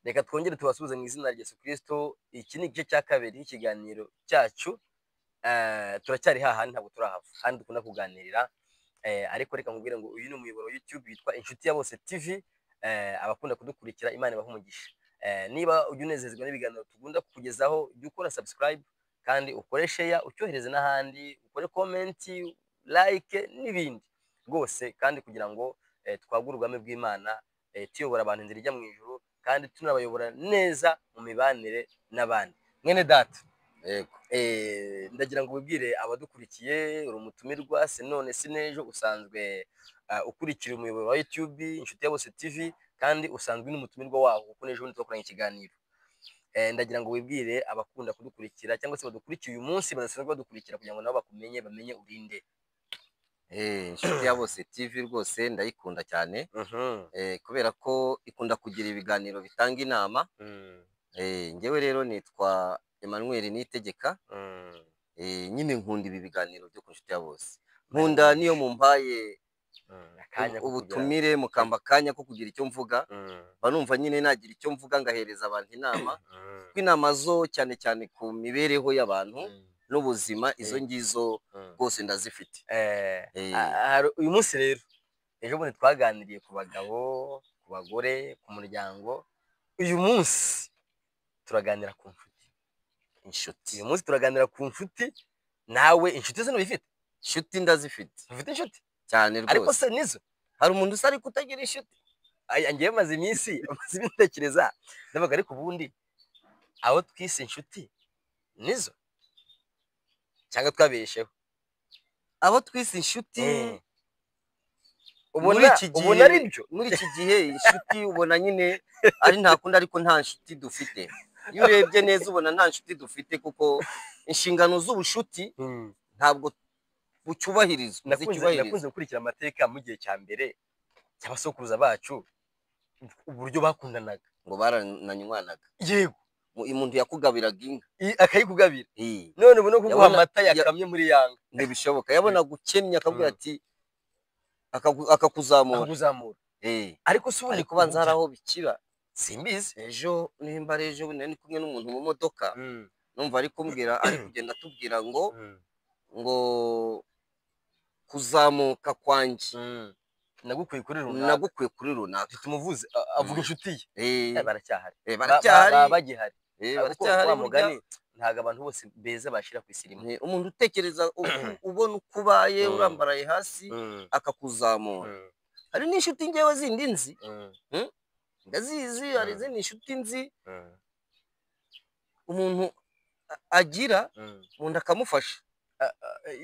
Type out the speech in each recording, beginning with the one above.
Reka twongere tubasuhuze mu izina rya Yesu Kristo. Iki ni igice cya kabiri cy'ikiganiro cyacu. Turacyari hahandi, ntabwo turahava handi dukunda kuganirira. Ariko reka nkubwire ngo uyu ni umuyoboro wa YouTube witwa Inshuti ya Bose TV. Abakunda kudukurikira, Imana ibahe umugisha. Niba ujya unezezwa n'ibiganiro tugunda kukugezaho, jya ukora subscribe kandi ukore share, ucyohereze n'ahandi, ukore comment, like n'ibindi rwose, kandi kugira ngo twagure ubwami bw'Imana, tuyobora abantu inzira ijya mu ijuru kandi tunabayobora neza mu mibanire n'abandi. Mwene data, Yego. Ndagira ngo wibwire abadukurikiye. Uri umutumirwa, si none si n'ejo, usanzwe ukurikira umuyoboro wa YouTube Inshuti ya Bose TV, kandi usanzwe n'umutumirwa waho kuko n'ejo bundi twakoranye ikiganiro. Ndagira ngo wibwire abakunda kudukurikira cyangwa se badukurikiye uyu munsi badasanzwe badukurikira, kugira ngo nabo bakumenye, bamenye urinde. Inshuti ya Bose TV rwose ndayikunda cyane, kubera ko ikunda kugira ibiganiro bitanga inama. Njyewe rero nitwa Emmanuel Niyitegeka. Nyine nkunda ibi biganiro byo ku Nshuti ya Bose, nkunda niyo mumpaye Akanya ko kugira- ubutumire, mukamba akanya ko kugira icyo mvuga, mba numva nyine nagira icyo mvuga, ngahereza abantu inama, kuko inama zo cyane cyane ku mibereho y'abantu n'ubuzima, izo ngizo rwose ndazifite. Uyu munsi rero, ejo bundi twaganiriye ku bagabo, ku bagore, ku muryango. Uyu munsi turaganira ku nshuti. Inshuti. Uyu munsi turaganira ku nshuti. Nawe inshuti ze ntubifite? Inshuti ndazifite. Ufite inshuti? Cyane Ariko rwose. se nizo? Hari umuntu usa ariko utagira inshuti? Aya, ngewe maze iminsi ntekereza, ndavuga, ariko ubundi abo twise inshuti nizo cyangwa twabesheho? Abo twise inshuti muri Ubona iki gihe, ubona ari byo? muri iki gihe inshuti ubona nyine ari nta kundi, ariko nta nshuti dufite. Iyo urebye neza ubona nta nshuti dufite, kuko inshingano z'ubushuti ntabwo bucyubahirizwa, zicyubahirizwa. Nakunze gukurikira amateka mu gihe cya mbere cy'abasokuruza bacu, uburyo bakundanaga. Ngo barananywanaga. Yego. Umuntu yakugabiraga inka. Akayikugabira. None ubu no kuguha amata yakamye muri yanga. Ntibishoboka. Yabonaga ukennye akavuga ati akakuzamura. Akakuzamura. Ariko si ubundi Ariko ubanza hari aho bikiba. Simbizi. Ejo, nimba ari ejo bundi, nari kumwe n'umuntu mu modoka, numva ari kumbwira, ari kugenda atubwira ngo kuzamuka kwanjye Nagukuye kuri runaka. Nagukuye kuri runaka. Tumuvuze avuga inshuti ye. Baracyahari. Baracyahari. Bagihari. Kuko Baracyahari wa burya. mugani, ntabwo abantu bose beza bashira ku isi rimwe. Umuntu utekereza ubona uko ubaye, urambaraye hasi, akakuzamura. Hari n'inshuti ngewe zindi nzi, ndazizi, hari izindi nshuti nzi umuntu agira, umuntu akamufasha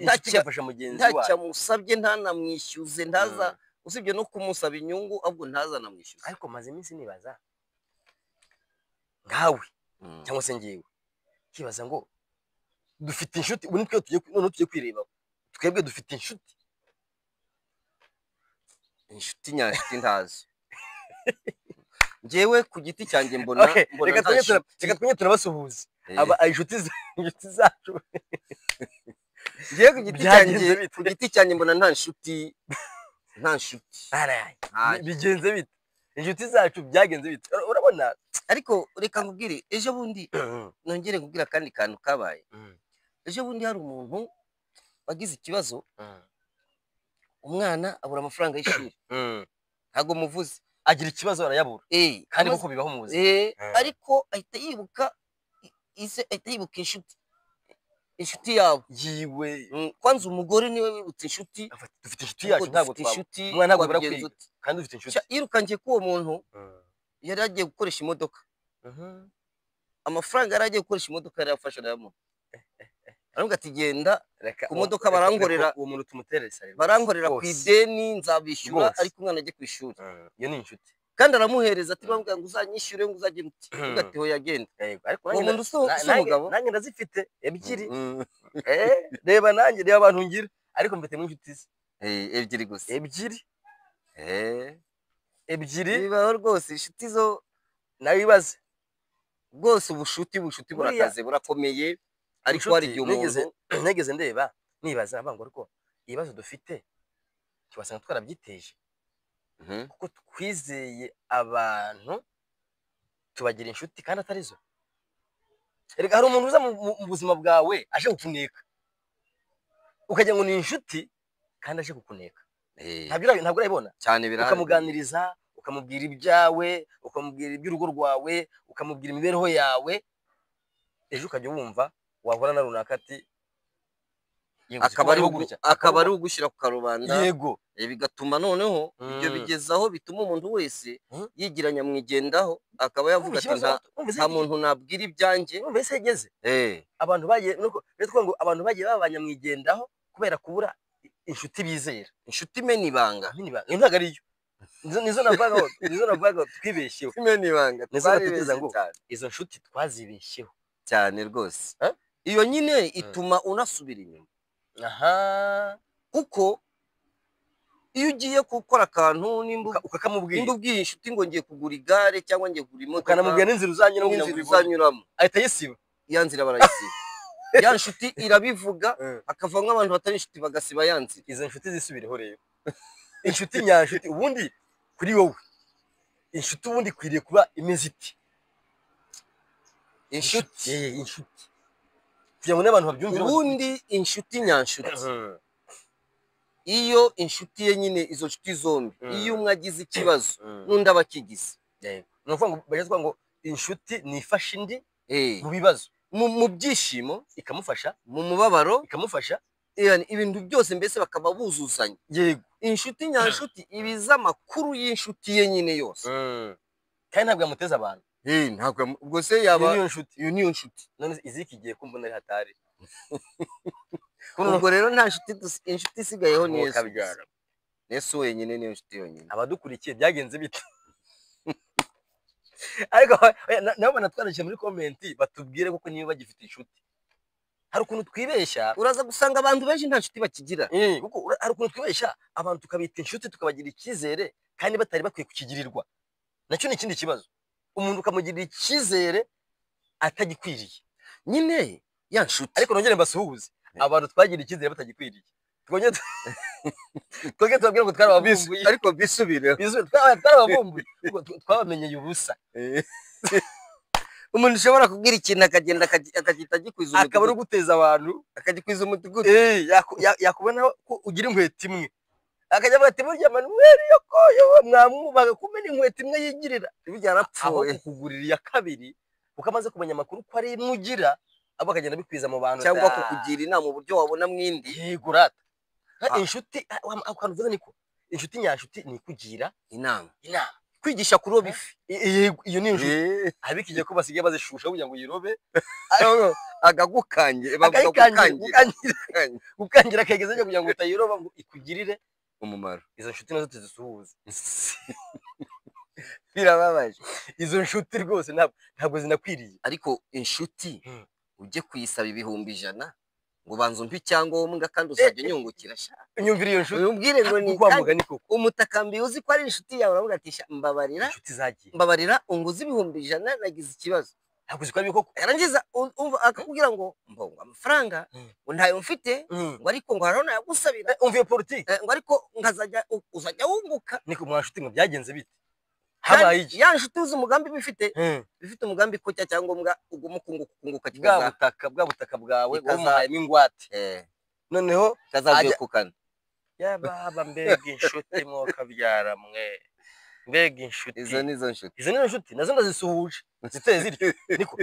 Inshuti igafasha mugenzi ntacyo wayo. amusabye, ntanamwishyuze, ntaza, usibye no kumusaba inyungu, ahubwo ntazanamwishyuze. Ariko maze iminsi nibaza, nkawe cyangwa se ngewe, nkibaza ngo dufite inshuti? Ubu nitwe tugiye, noneho tugiye kwireba twebwe, dufite inshuti? Inshuti nyanshuti ntazo. Njyewe ku giti cyanjye mbona Okay, mbona reka nta nshuti. Reka twongere tunabasuhuze aba inshuti zacu. Njyewe ku giti Byagenze cyanjye, bite? ku giti cyanjye mbona nta nshuti, nta nshuti. Araye. Ntayo. Bigenze bite? Inshuti zacu byagenze bite? Urabona? Ariko reka nkubwire, ejo bundi nongere nkubwire akandi kantu kabaye ejo bundi. Hari umuntu wagize ikibazo, umwana abura amafaranga y'ishuri. Ntabwo muvuze. Agira ikibazo arayabura, kandi koko bibaho mu buzima. Ariko ahita yibuka ise, ahita yibuka inshuti yabo. Yiwe. Kwanza umugore niwe wibutse inshuti. Dufite inshuti yacu, Kuko ntabwo dufite twaba inshuti, umwana ntabwo abura wabigenza kwiga ute? kandi dufite inshuti. Sha, yirukangiye ko uwo muntu yari agiye gukoresha imodoka, amafaranga yari agiye gukoresha imodoka yari yafashe arayamuha, aravuga ati: "Genda Reka ku modoka barankorera, reka uwo muntu tumutere sare. barankorera ku Rwose. ideni, nzabishyura, Rwose. ariko umwana ajye ku ishuri." Iyo ni inshuti. Kandi aramuhereza, ati bambwira ngo uzanyishyure, ngo uzagire uti, uvuga ati: "Hoya, genda." Yego, ariko Uwo nanjye muntu si umugabo. Nanjye ndazifite ebyiri. Reba nanjye, reba abantu ngira, ariko mfitemo inshuti ze. Ebyiri gusa. Ebyiri. Ebyiri. Bibaho rwose, inshuti zo Nawe ibaze. rwose, ubushuti Buriya burakaze, burakomeye, ariko inshuti hari igihe umuntu nigeze ndeba, nibaza, mvuga ngo ariko ibibazo dufite tubasanga twarabyiteje, kuko twizeye abantu. Tubagira inshuti kandi atari zo. Erega hari umuntu uza mu buzima bwawe aje kukuneka, ukagira ngo ni inshuti kandi aje kukuneka. Ntabwo urayibona cyane, birahari. Ukamuganiriza, ukamubwira ibyawe, ukamubwira iby'urugo rwawe, ukamubwira imibereho yawe, ejo ukajya wumva wahura na runaka ati akaba ari ugushyira ku karubanda. Yego, bigatuma noneho ibyo bigezaho bituma umuntu wese yigira nyamwigendaho, akaba yavuga ati nta muntu nabwira ibyanjye. Mbese yageze abantu bagiye ngo abantu bagiye baba nyamwigendaho kubera kubura inshuti bizera, inshuti imena ibanga. Ntabwo ariyo, nizo navugaga twibeshyeho, imena ibanga, nizo natekereza ngo izo nshuti twazibeshyeho cyane rwose. Iyo nyine ituma unasubira inyuma. Aha, kuko iyo ugiye gukora akantu nimba ukakamubwira, nimba ubwiye inshuti ngo ngiye kugura igare cyangwa ngiye kugura imodoka, ukanamubwira n'inzira uzanyuramo, ahita ayisiba. Ya nzira barayisiba. Ya nshuti irabivuga, akava nk'abantu batari inshuti bagasiba ya nzira. Izo nshuti zisubireho rero. Inshuti nyanshuti ubundi kuri wowe, inshuti ubundi ikwiriye kuba imeze iti? Inshuti, inshuti kugira ngo n'abantu babyumvire. Ubundi inshuti nyanshuti, iyo inshuti ye nyine, izo nshuti zombi, iyo umwe agize ikibazo n'undi aba akigize. Ni ukuvuga ngo inshuti nifasha indi mu bibazo, mu byishimo ikamufasha, mu mubabaro ikamufasha, ibintu byose mbese bakaba buzuzanya. Yego, inshuti nyanshuti ibiza amakuru y'inshuti ye nyine yose, kandi ntabwo yamuteza abantu. Ntabwo ubwo se yaba iyo niyo nshuti. None iziki giye kumva nari hatari. Ubwo rero nta nshuti, inshuti isigayeho ni Yesu. Yesu wenyine niyo nshuti yonyine. Abadukurikiye byagenze bite? Ariko nabo banatwandikiye muri komenti batubwire kuko niba bagifite inshuti. Hari ukuntu twibeshya, uraza gusanga abantu benshi nta nshuti bakigira. Kuko hari ukuntu twibeshya abantu tukabita inshuti, tukabagira icyizere kandi batari bakwiye kukigirirwa. Nacyo ni ikindi kibazo. Umuntu ukamugirira icyizere atagikwiriye nyine ya nshuti. Ariko nongere mbasuhuze abantu twagira icyizere batagikwiriye, twongere tubabwire ngo twarabavumbuye, ariko bisubire twarabavumbuye, twabamenyeye ubusa. Umuntu ushobora kubwira ikintu akagenda akagita agikwiza umudugudu, akaba ari guteza abantu, akagikwiza umudugudu. Yakubona ko ugira inkweto imwe akajya avuga ati burya Manuel yokoyo mwamwubaga kumena inkweto imwe yigirira, burya yarapfuye. Aho kukugurira iya kabiri kuko amaze kumenya amakuru ko ari imwe ugira, abo akagenda abikwiza mu bantu, cyangwa kukugira inama uburyo wabona mwindi. Yego rata, inshuti akantu uvuze niko inshuti nyanshuti ni kugira inama, kwigisha kuroba ifi. Iyo ni inshuti. Abikigiye ko basigaye bazishusha kugira ngo yirobe, agagukangira, gukangira akageza kugira ngo utayiroba ngo ikugirire umumaro. Izo nshuti nazo tuzisuhuze. Birababaje izo nshuti rwose, ntabwo zinakwiriye. Ariko inshuti ujye kuyisaba 100,000 ngo banza umpe icyangombwa kandi uzajya unyungukira, sha unyumvira iyo nshuti, umbwire ngo ni kwa mugani koko. Umutakambi uzi ko ari inshuti yawe, uravuga ati mbabarira, inshuti zagiye, mbabarira unguze 100,000 nagize ikibazo. Ntabwo uzi ko ari koko. Yarangiza akakubwira ngo mbongo amafaranga ngo ntayo mfite, ngo ariko ngo hariho nayagusabira, umva iyo politiki, ngo ariko nkazajya uzajya wunguka. Niko mwa nshuti ngo byagenze bite? Habaye iki? Ya nshuti uzi umugambi bifite, bifite umugambi ko cya cyangombwa uguma kunguka bwa butaka bwawe wamuhayemo ingwate, noneho kazagukukana. Yababa mbega inshuti mwokabyara mwe, mbega inshuti. Izo nizo nshuti, izo nizo nshuti nazo ndazisuhuje ziteye zityo. Niko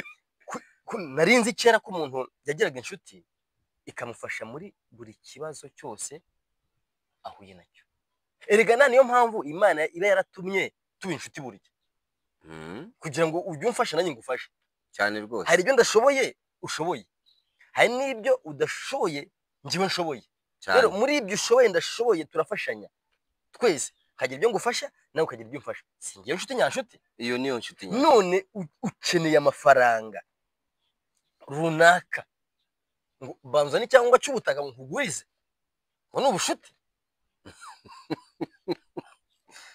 narinzi kera ko umuntu yagiraga inshuti ikamufasha muri buri kibazo cyose ahuye nacyo. Erega niyo mpamvu Imana iba yaratumye tuba inshuti burya, kugira ngo ujye umfasha nanjye ngufashe cyane rwose. Hari ibyo ndashoboye ushoboye, hari n'ibyo udashoboye njyewe nshoboye. Rero muri ibyo ushoboye ndashoboye turafashanya twese, kagira ibyo ngufasha nawe ukagira ibyo umfasha. Si ngiye inshuti nyanshuti, iyo niyo nshuti. None ukeneye amafaranga runaka ngo banza n'icyangombwa cy'ubutaka ngo nkugurize, ngo ni ubushuti,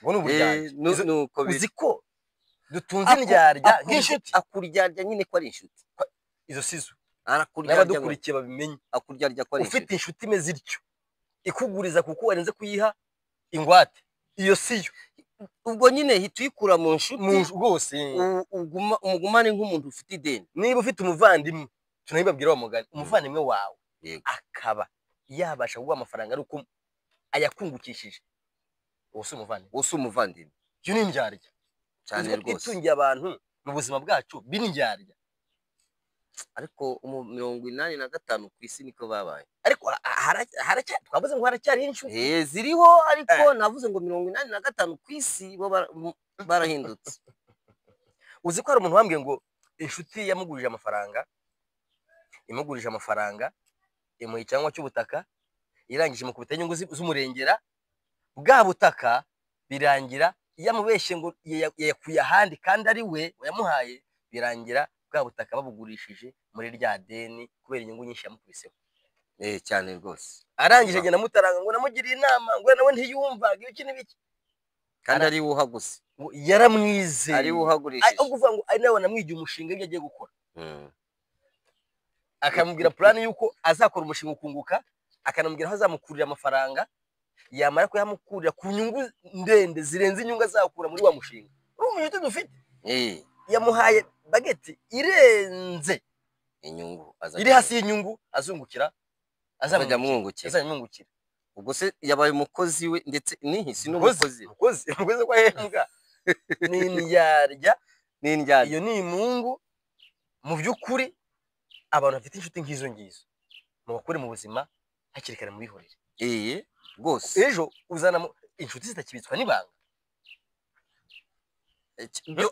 ngo ni uburyarya. Uzi ko dutunze indyarya nk'inshuti. Akuryarya nyine ko ari inshuti. Izo sizo n'abadukurikiye babimenye, akuryarya ko ari inshuti. Ufite inshuti imeze ityo ikuguriza kuko warenze kuyiha ingwate, iyo siyo. Ubwo nyine hita uyikura mu nshuti rwose, umugumane nk'umuntu ufite ideni. Niba ufite umuvandimwe, tunabibabwira wa mugani, umuvandimwe wawe akaba yabasha kuguha amafaranga ari uko ayakungukishije, uwo si umuvandimwe. Uwo si umuvandimwe. Iyo ni indyarya cyane rwose. Twitungiye abantu mu buzima bwacu b'indyarya. Ariko 85 ku isi niko babaye. Ariko twavuze ngo haracyariho inshuti ziriho, ariko navuze ngo 85 ku isi bo barahindutse. Uzi ko hari umuntu wambwiye ngo inshuti yamugurije amafaranga, imugurije amafaranga imuha icyangombwa cy'ubutaka, irangije imukubita inyungu z'umurengera bwa butaka, birangira yamubeshye ngo yayakuye ahandi kandi ari we wayamuhaye, birangira bwa butaka babugurishije muri rya deni kubera inyungu nyinshi yamukubiseho. Cyane rwose. Arangije agenda amutaranga ngo namugiriye inama, ngo nawe ntiyumva ibiki n'ibiki. Kandi ari we uhaguze. Yaramwizeye. Ari we uhagurishije. Ahubwo uvuga ngo ari nawe namwigiye umushinga w'ibyo agiye gukora. Akamubwira plan y'uko azakora umushinga ukunguka, akanamubwira aho azamukurira amafaranga, yamara kuyamukurira ku nyungu ndende zirenze inyungu azakura muri wa mushinga. Urumva inshuti dufite? Yamuhaye bageti irenze inyungu iri hasi y'inyungu azungukira, azajya amwungukira. Ubwo se yabaye umukozi we ndetse n'ihisi n'umukozi. Umukozi ko ahembwa. Ni indyarya, ni indyarya. Iyo ni imungu. Mu by'ukuri abantu bafite inshuti nk'izo ngizo mubakure mu buzima hakiri kare, mubihorere. Rwose. Ejo uzana inshuti zitakibitswa n'ibanga.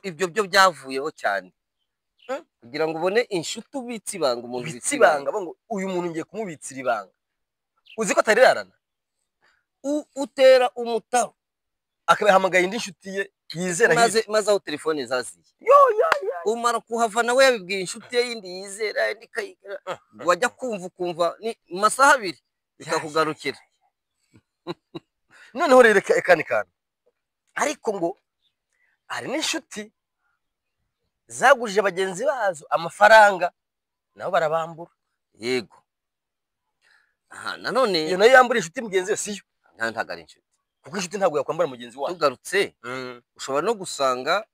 Ibyo byo byavuyeho cyane. Kugira ngo ubone inshuti ubitse ibanga, umuntu ubitse ibanga, ngo uyu muntu ngiye kumubitsira ibanga. Uzi ko atarirarana. Utera umutaho akabahamagaye indi nshuti ye yizera, maze aho telefone zaziye. Umara kuhava nawe yabibwiye inshuti ye yindi yizera, indi kayigera, wajya kumva ukumva ni masaha abiri bikakugarukira. Noneho rero akandi kantu, ariko ngo hari n'inshuti zagurije bagenzi bazo amafaranga nabo barabambura. Yego. Aha nanone iyo nayo yambura inshuti mugenzi we siyo, ntabwo ari inshuti, kuko inshuti ntabwo yakwambara mugenzi wawe. Tugarutse ushobora no gusanga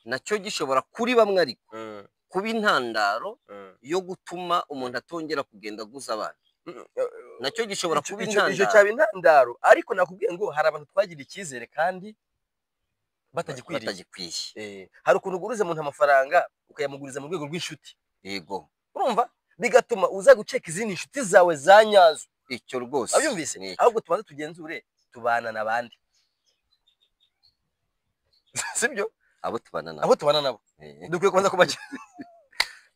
nacyo gishobora kuri bamwe ariko kuba intandaro yo gutuma umuntu atongera kugenda aguza abantu. Nacyo gishobora kuba intandaro. Icyo cyaba intandaro, ariko nakubwiye ngo hari abantu twagira icyizere kandi batagikwiriye. Hari ukuntu uguriza umuntu amafaranga ukayamuguriza mu rwego rw'inshuti. Yego. Urumva bigatuma uza guceka izindi nshuti zawe za nyazo. Icyo rwose. Abyumvise? Ahubwo tubanze tugenzure tubana n'abandi. Sibyo? Abo tubana nabo. Abo tubana nabo. Dukwiye kubanza kubagira.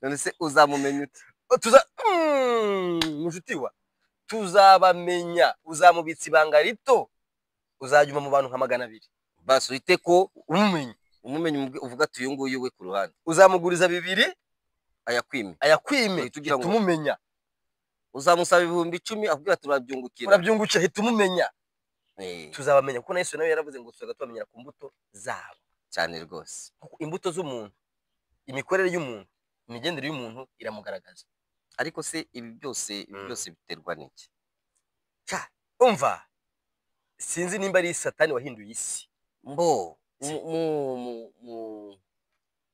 None se uzamumenya ute? Tuza mushuti wa tuzabamenya, uzamubitsa ibanga rito, uzajyuma mu bantu nka 200. Basi uhite ko umumenye uvuga ati uyu nguyu we ku ruhande. Uzamuguriza 2 ayakwime. Uhita umumenya. Uzamusaba 10,000 akubwira ati urabyungukira. Urabyungukira, hita umumenya. Tuzabamenya kuko na Yesu nawe yaravuze ngo tuzaga tubamenyera ku mbuto zabo. Cyane rwose. Kuko imbuto z'umuntu, imikorere y'umuntu, imigendere y'umuntu iramugaragaza. Ariko se ibi byose biterwa n'iki? Umva, sinzi nimba ari Satani wahinduye isi. Mbo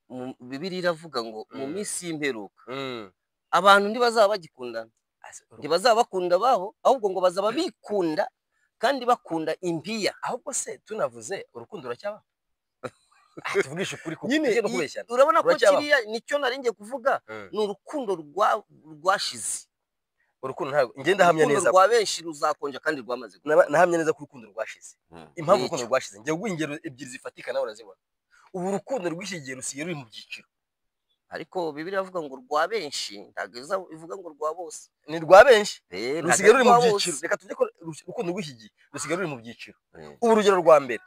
mu Bibiliya iravuga ngo mu minsi y'imperuka abantu ntibazaba bagikundana, ntibazaba bakunda babo, ahubwo ngo bazaba bikunda kandi bakunda impiya. Ahubwo se tunavuze urukundo ruracyaba? Tuvugisha ukuri kuko tujye no kubeshyana. Urabona ko kiriya nicyo nari ngiye kuvuga, ni urukundo rwashize. Urukundo ntabwo ngenda hamya neza. Urukundo rwa benshi ruzakonja kandi rwamaze. Nahamya neza ko urukundo rwashize. Impamvu urukundo rwashize ngiye guha ingero ebyiri zifatika nawe urazibona. Ubu urukundo rw'iki gihe rusigaye ruri mu byiciro. Ariko Bibiliya iravuga ngo rwa benshi, ntabwo ivuga ngo rwa bose. Ni rwa benshi. Rusigaye ruri mu byiciro. Reka tujye ko urukundo rw'iki gihe rusigaye ruri mu byiciro. Ubu urugero rwa mbere,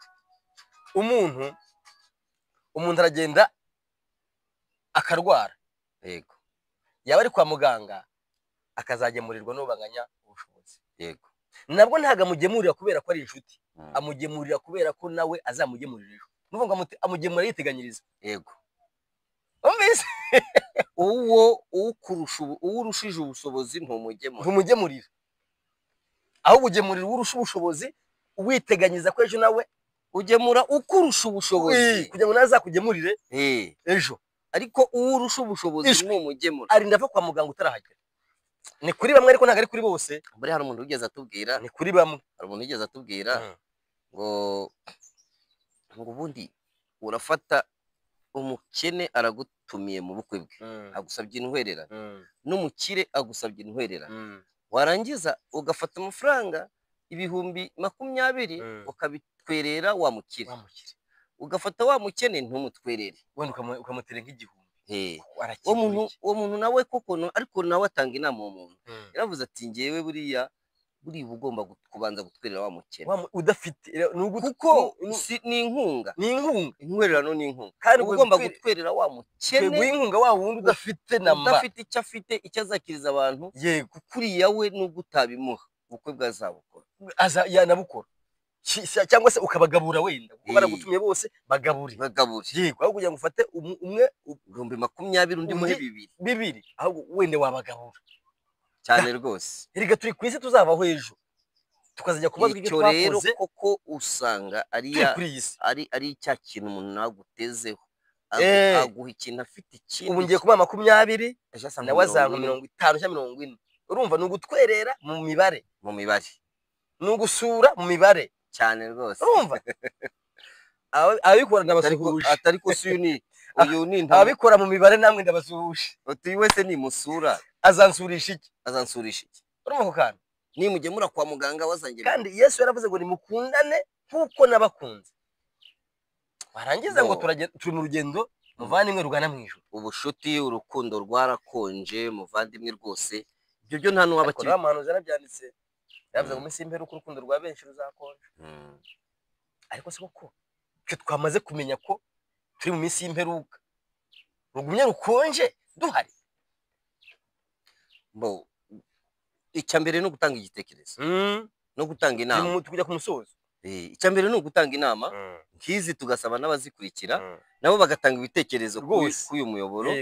umuntu aragenda akarwara. Yego. Yaba ari kwa muganga akazagemurirwa n'ubanganya ubushobozi. Yego. Nabwo ntago amugemurira kubera ko ari inshuti, amugemurira kubera ko nawe azamugemurira ejo. Nuvuga ngo amugemura yiteganyiriza. Yego. Umvise? Uwo ukurusha urushije ubushobozi ntumugemurira. Ahubwo ugemurira urusha ubushobozi witeganyiriza ko ejo nawe Ugemura ukurusha ubushobozi kugira ngo nazakugemurire ejo. Ariko uwo urusha ubushobozi ntumugemura, arinda ava kwa muganga utarahagera. Ni kuri bamwe ariko ntabwo ari kuri bose. Buri hari umuntu wigeze atubwira, ni kuri bamwe. Hari umuntu wigeze atubwira ngo ubundi urafata umukene aragutumiye mu bukwe bwe, agusabye intwererano, n'umukire agusabye intwererano, warangiza ugafata amafaranga 20,000 ukabitwerera wa mukire, ugafata wa mukene ntumutwerere, wenda ukamutera nk'igihumbi. Uwo muntu nawe koko, ariko nawe atanga inama uwo muntu yaravuze ati ngewe buriya ugomba kubanza gutwerera wa mukene udafite, kuko ni inkunga, ni inkunga, intwererano ni inkunga, kandi ugomba gutwerera wa mukene, inkunga wa wundi udafite namba, udafite icyo afite, icyo azakiriza abantu. Yego, kuko uriya we nubwo utabimuha ubukwe bwazabukora, yanabukora, cyangwa se ukabagabura wenda, kuko baragutumye bose bagabure. Yego, aho kugira ngo ufate umwe 20,000 undi muhe 2 ahubwo wenda wabagabura cyane rwose. Erega turi ku isi tuzavaho ejo tukazajya kubazwa ibyo twakoze. Rero koko usanga ari cya kintu umuntu nagutezeho, aguha ikintu afite ikindi. Ubu ngiye kuba 20 nawe azanka 50 cyangwa 40. Urumva ni ugutwerera mu mibare, ni ugusura mu mibare cyane rwose. Urumva ababikora ndabasuhuje, atari ko si uyu ni ababikora mu mibare namwe ndabasuhuje. Uti wese nimusura azansurisha iki? Azansurisha iki? Urumva ko kandi nimugemura kwa muganga wazangira. Kandi Yesu yaravuze ngo nimukundane nkuko nabakunze. Warangiza ngo turi mu rugendo muvandimwe rugana mu ijuru. Ubushuti, urukundo rwarakonje muvandimwe rwose. Ibyo byo nta n'uwaba kiri. Amahanuzi yarabyanditse. Yaravuze ngo iminsi y'imperuka urukundo rwa benshi ruzakonja. Ariko se koko twe twamaze kumenya ko turi mu minsi y'imperuka, rugumye rukonje duhari. Bo icya mbere ni ugutanga igitekerezo no gutanga inama, tukujya ku musozo. Icya mbere ni ugutanga inama nk'izi, tugasaba n'abazikurikira nabo bagatanga ibitekerezo kuri uyu muyoboro,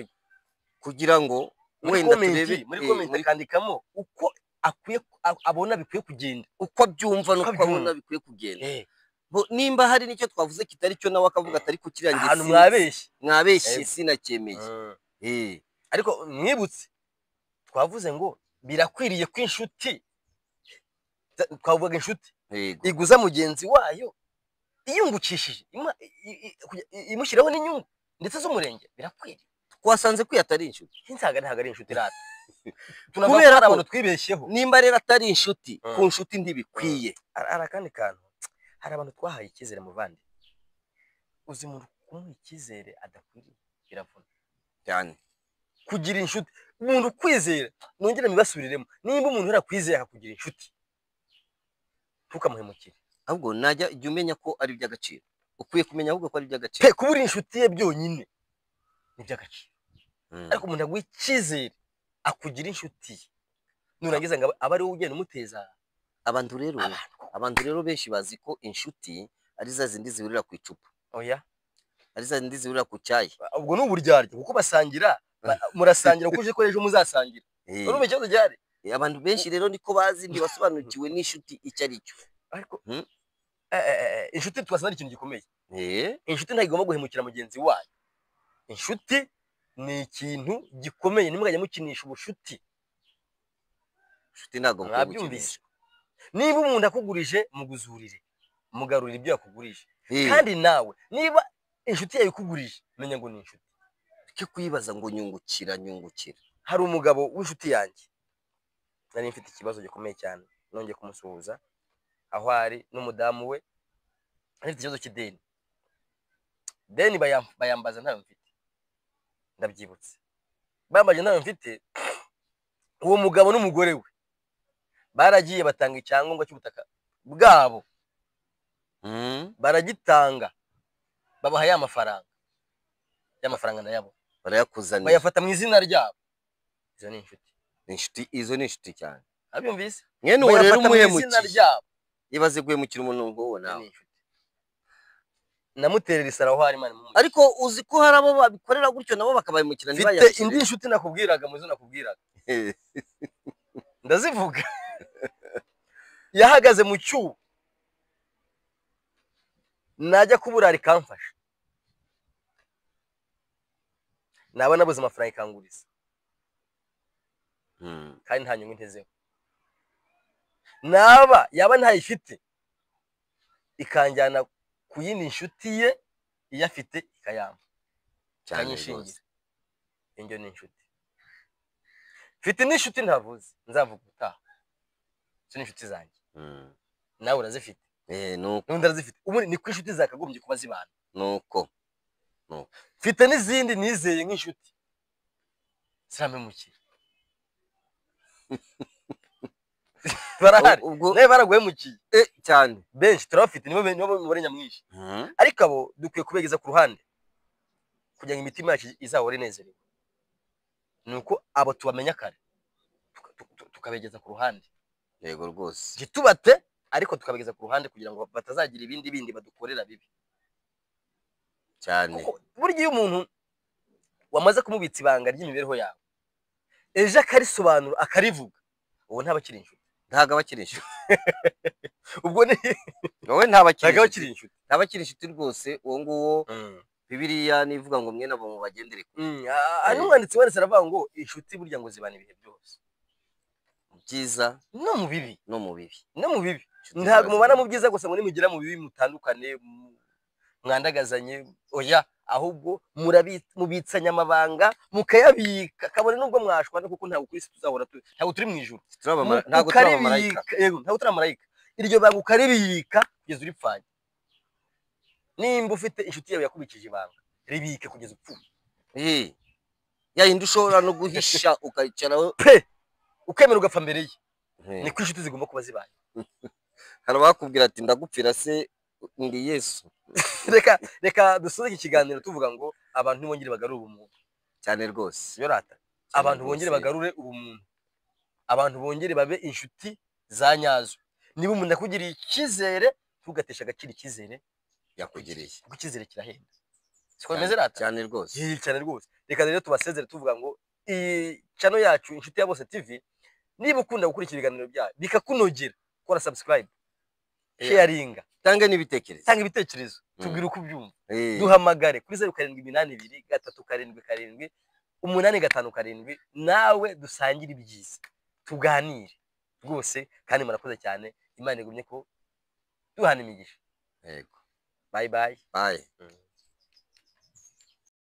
kugira ngo wenda turebe muri comment akandikamo uko akwiye abona bikwiye kugenda, uko abyumva n'uko abona bikwiye kugenda. Nimba hari nicyo twavuze kitari cyo nawe akavuga atari kukirangiza, ahantu mwabeshye sinacyemeye. Ariko mwibutse twavuze ngo birakwiriye ko inshuti, twavugaga inshuti iguza mugenzi wayo iyungukishije, imushyiraho n'inyungu ndetse z'umurenge, birakwiriye. Twasanze ko atari inshuti, insaga ntabwo ari inshuti rata. Kubera ko abantu twibeshyeho. Nimba rero atari inshuti, ku nshuti ntibikwiye. Hari akandi kantu, hari abantu twahaye icyizere muvandi, uzi umuntu kumuha icyizere adakwiriye biravuna cyane. Kugira inshuti, umuntu kwizera, nongere mibasubiriremo, nimba umuntu yarakwizeye akakugira inshuti ntukamuhemukire. Ahubwo najya jya umenya ko ari iby'agaciro, ukwiye kumenya ahubwo ko ari iby'agaciro. Pe kuba uri inshuti ye byonyine ni iby'agaciro. Ariko umuntu aguha icyizere akugira inshuti ye, nurangiza ngo abe ari wowe ugenda umuteza. Abantu rero benshi bazi ko inshuti ari za zindi zihurira ku icupa. Oya, ari za zindi zihurira ku cyayi. Ubwo ni uburyarya, kuko basangira, murasangira kuko uje ko ejo muzasangira. Urumva ikibazo gihari? Abantu benshi rero niko bazi, ntibasobanukiwe n'inshuti icyo ari cyo. Ariko inshuti twasanga ari ikintu gikomeye. Inshuti ntabwo igomba guhemukira mugenzi wayo. Inshuti ni ikintu gikomeye, ntimukajye mukinisha ubushuti. Inshuti ntabwo mwabyumvise. Niba umuntu akugurije muguzurire, mugarurire ibyo yakugurije. Kandi nawe niba inshuti yawe ikugurije, menya ngo ni inshuti. Cyo kwibaza ngo nyungukira. Hari umugabo w'inshuti yanjye, nari mfite ikibazo gikomeye cyane, nongeye kumusuhuza aho ari n'umudamu we, nari mfite ikibazo cy'ideni. Deni bayambaza ntayo mfite, ndabyibutse. Bayambaje ntayo mfite, uwo mugabo n'umugore we baragiye batanga icyangombwa cy'ubutaka bwabo, baragitanga, babaha ya mafaranga, ndayabona, barayakuzanira, bayafata mu izina ryabo. Izo ni inshuti. Izo ni inshuti cyane. Abyumvise? Mwene uwo rero umuhemukiye, ibaze guhemukira umuntu ngo nawe. Namuterera isara aho ari Imana imumuhe. Ariko uzi ko hari abo babikorera gutyo nabo bakabahemukira ntibayakire. Mfite indi nshuti nakubwiraga, muzo nakubwiraga, ndazivuga. Yahagaze mu cyuho, Najya kuburara ikamfasha, naba nabuze amafaranga ikanguriza, kandi nta nyungu ntezeho. Naba yaba ntayifite ikanjyana ku yindi nshuti ye iyafite ikayampa, ikanyishingira. Indyo ni inshuti. Mfite n'inshuti ntavuze nzavuga ubutaha, izo ni inshuti zanjye. Nawe urazifite, n'undi arazifite. Ubundi niko inshuti zakagombye kuba zibana. Nuko mfite n'izindi nizeye nk'inshuti zirampemukiye. Barahari nawe baraguhemukiye cyane, benshi turabafite, nibo mubare nyamwinshi. Ariko abo dukwiye kubegeza ku ruhande kugira ngo imitima yacu izahore inezerewe. Nuko abo tubamenya kare tukabegeza ku ruhande. Yego rwose, ntitubate ariko tukabegeza ku ruhande kugira ngo batazagira ibindi bindi badukorera bibi cyane. Kuko burya iyo umuntu wamaze kumubitsa ibanga ry'imibereho yawe, ejo akarisobanura akarivuga, uwo ntaba akiri inshuti. Ntabwo aba akiri inshuti. Ubwo ni wowe ntaba akiri inshuti, ntaba akiri inshuti rwose uwo nguwo. Bibiliya nivuga ngo mwene abo mubagendere kure. Ari umwanditsi wanditse aravuga ngo inshuti burya ngo zibana ibihe byose, mu byiza no mu bibi. No mu bibi, no mu bibi. Ntabwo mubana mu byiza gusa ngo nimugera mu bibi mutandukane mwandagazanye, oya, ahubwo mubitsanya amabanga mukayabika, kabone nubwo mwashwana, kuko ntabwo kuri tuzahora, ntabwo turi mu ijuru, ntabwo turi abamarayika. Yego, ntabwo turi abamarayika. Iryo banga ukaribika kugeza uripfanye. Nimba ufite inshuti yawe yakubikije ibanga, ribike kugeza upfuye. Yayindi ushobora no guhisha ukayicaraho pe, ukemera ugapfa mbere ye. Niko inshuti zigomba kuba zibaye. Hari abakubwira ati ndagupfira se ndi Yesu. Reka dusoze iki kiganiro tuvuga ngo abantu ntibongere bagarure ubumuntu. Cyane rwose. Yorata, abantu bongere bagarure ubumuntu, abantu bongere babe inshuti za nyazo. Niba umuntu akugiriye icyizere, ntugateshe agaciro icyizere yakugiriye, kuko icyizere kirahenda. Siko bimeze rata? Cyane rwose. Cyane rwose. Reka rero tubasezere tuvuga ngo iyi channel yacu Inshuti ya Bose TV, niba ukunda gukurikira ibiganiro byayo bikakunogera, kora subscribe, sharinga, tanga n'ibitekerezo, tanga ibitekerezo, tubwire uko ubyumva, duhamagare kuri 0782 377 857, nawe dusangire ibyiza, tuganire rwose. Kandi murakoze cyane, Imana igumye ko duhana imigisha. Yego, bye bye. Bye.